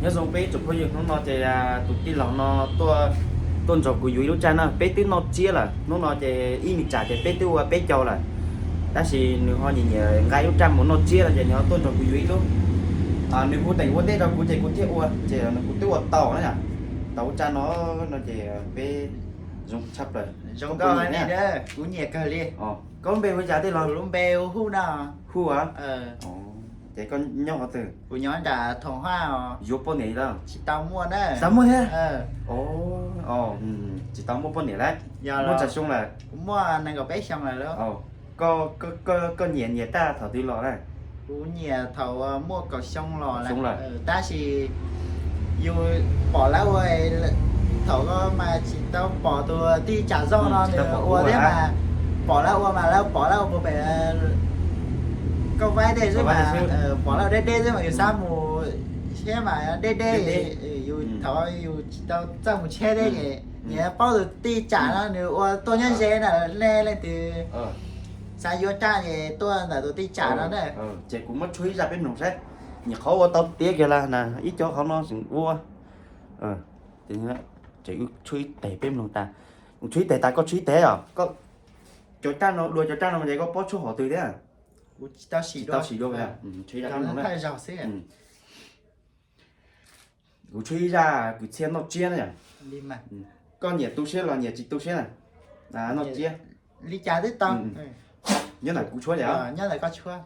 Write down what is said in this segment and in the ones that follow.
Nyob zoo peb tsoom phooj ywg, hnub no ces tus tij laug no tuaj nrog kuv yuav ib lub raj na, peb twb noj tsiab lawm, hnub no ces ib me tsam ces peb twb ua peb caug lawm, tab sis nws ho nyiam nyiam nqa ib lub raj mus noj tsiab no ces nws ho tuaj nrog kuv yuav ib lub. Nws hu teem ua ntej rau kuv ces kuv thiaj ua, ces kuv twb ua tau na, tau lub raj no, no ces peb zoo tshaj plaws. Kuv nyiam kawg li. Koj lub npe hu li cas tij laug? Lub npe hu Huj no. Huj a? Ces koj nyob qhov twg? Kuv nyob nram Thoo Haj. Yuav poj niam los? Tsis tau muaj na. Tsis tau muaj thiab? Tsis tau muaj poj niam lawm. Muaj tsawg xyoo lawm? Kuv muaj nees nkaum peb xyoo lawm. Koj nyiam nyiam raj thaum twg los na? Kuv nyiam thaum muaj kaum xyoo los lawm, tab sis yus pom lawv ua, thaum ko mas tsis tau pom tus tij tsam zoj no nws ua thiab mas, pom lawv ua mas lawv pom lawv ua puas pem, koj vaib dej xwb mas, pom lawv deb deb xwb mas yus xav mus thiab mas deb deb, yus thaum yus tsis tau txawj mus tsheb thiab ces nyias paub tus tij tsam no nws ua tuaj nyob ze na, nej leej twg xav yuav raj ces tuaj ntawm tus tij tsam no na. Ces kuv muab tshuab ib zaj peb mloog saib, nyuam qhuav ua tau tiav kiag lawm na, ib co qhov no tseem ua. Ces tshuab ib teg peb mloog tas. Kuv tshuab ib teg tas koj tshuab ib teg os. Cov raj no, dua cov raj no ces koj paub tshuab hom twg thiab? Tsis tau sim dua. Tshuab ib zaj peb mloog na. Kuv tshuab ib zaj kwv txhiaj noj tsiab na yom. Koj nyiam tu siab los nyiam tsis tu siab na? Noj tsiab. Li cas twb tau. Nyob ntawm kuv tshuab yom. Nyob ntawm koj tshuab.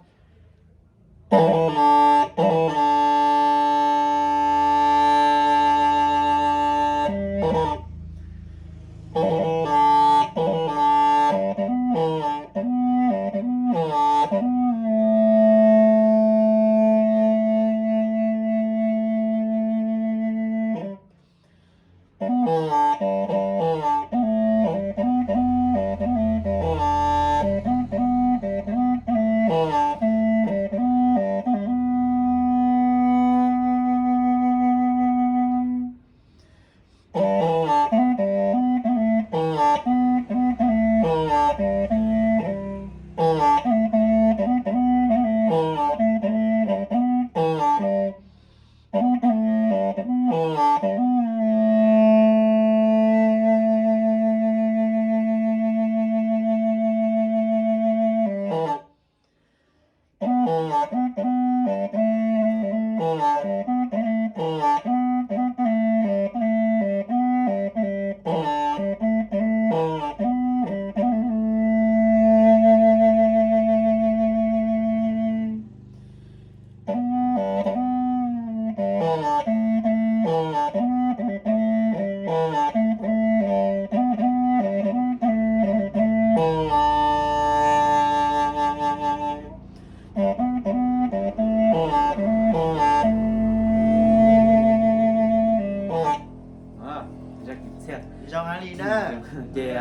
Zoo heev li na. Ces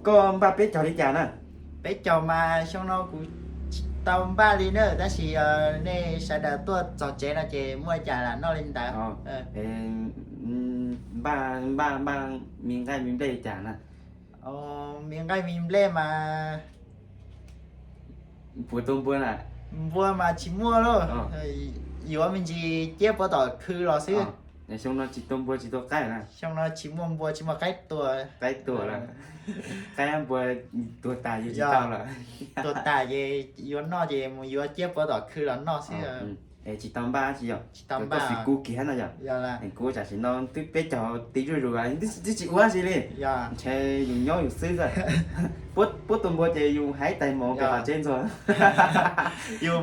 koj npaj peb caug li cas na? Peb caug mas xyoo no kuv tsis tau npaj li na, tab sis nej sawv daws tuaj txog tsev no ces muaj cas lam noj li ntawd. Npaj, npaj, npaj me nqaij me nplej li cas na? Me nqaij me nplej mas puas tua npua na? Npua mas tsis muaj lauj, yuav me ntsis ciab puav tom khw los xwb. Xyoo no tsis tua npua tsis tua qaib na? Xyoo no tsis muaj npua tsis muaj qaib tua. Qaib tua lawm, qaib npua tuag tas yuav tsis tau lawm. Tuag tas ces yuav noj ces mus yuav ciab puav tom khw los noj xwb. Es tsis tau npaj tsis yog? Tsis tau npaj. Koj xwv kuv kiag no yog? Kuv tam sim no twb peb caug ti zuj zus, twb tsis ua tsi li. Ntshe yus nyob yus xwb xwb. Puab tua npua ces yus hais tais moov pem qhov tsev ntxuag. Yus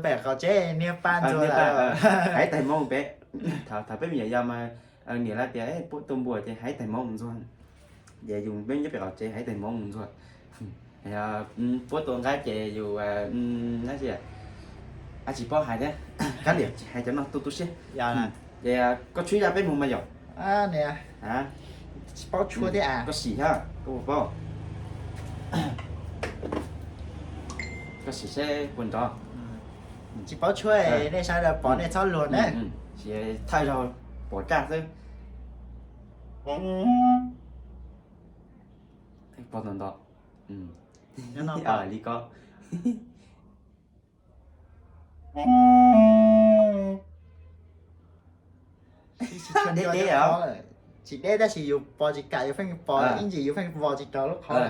pem qhov tsev niag pa ntxuag, hais tais moov pem. Thaum peb me nyuam yaus mas niam lawv tias puab tua npua ces hais tais moov ntxuag. Ces yus peb nyob pem qhov tsev hais tais moov ntxuag. Puab tua nqaib ces yus, a, tsis paub hais thiab, kav liam tsis hais cov no tu tu siab. Ces koj tshuab ib zaj peb mloog mas yom. Tsis paub tshuab thiab. Koj sim thiab koj puas paub? Koj sim seb puas nrov. Tsis paub tshuab, nej sawv daws pom nej txhob luag na. Sim thawj zaug pom raj xwb. Pom ntau ntau. Li ko. Deb deb os. Tsis deb tab sis yus pos tsis kam, yus pheej pos ib ntsis yus pheej pos tsis tau lub qhov.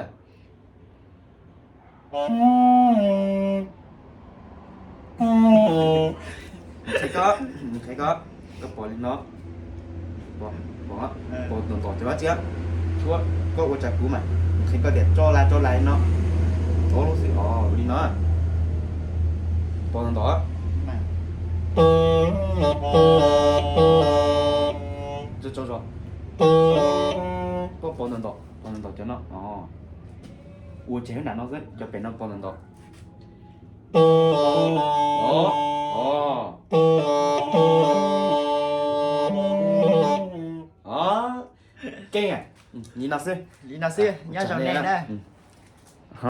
Qhia koj, qhia koj, koj pos li no. Pos, pos ntawm ntawm cov txiab, tshuab, koj ua tsawg kuv mas, qhia koj tias tso lais tso lais li no. Ob lub xwb os, li no. Pos ntawm ntawm. Tso tso zog. Koj pos ntawm ntawm, pos ntawm ntawm cov no. Ua tseg nram no xwb, cov pem no pos ntawm ntawm. Keej, li no xwb, li no xwb, nyob zoo nej na.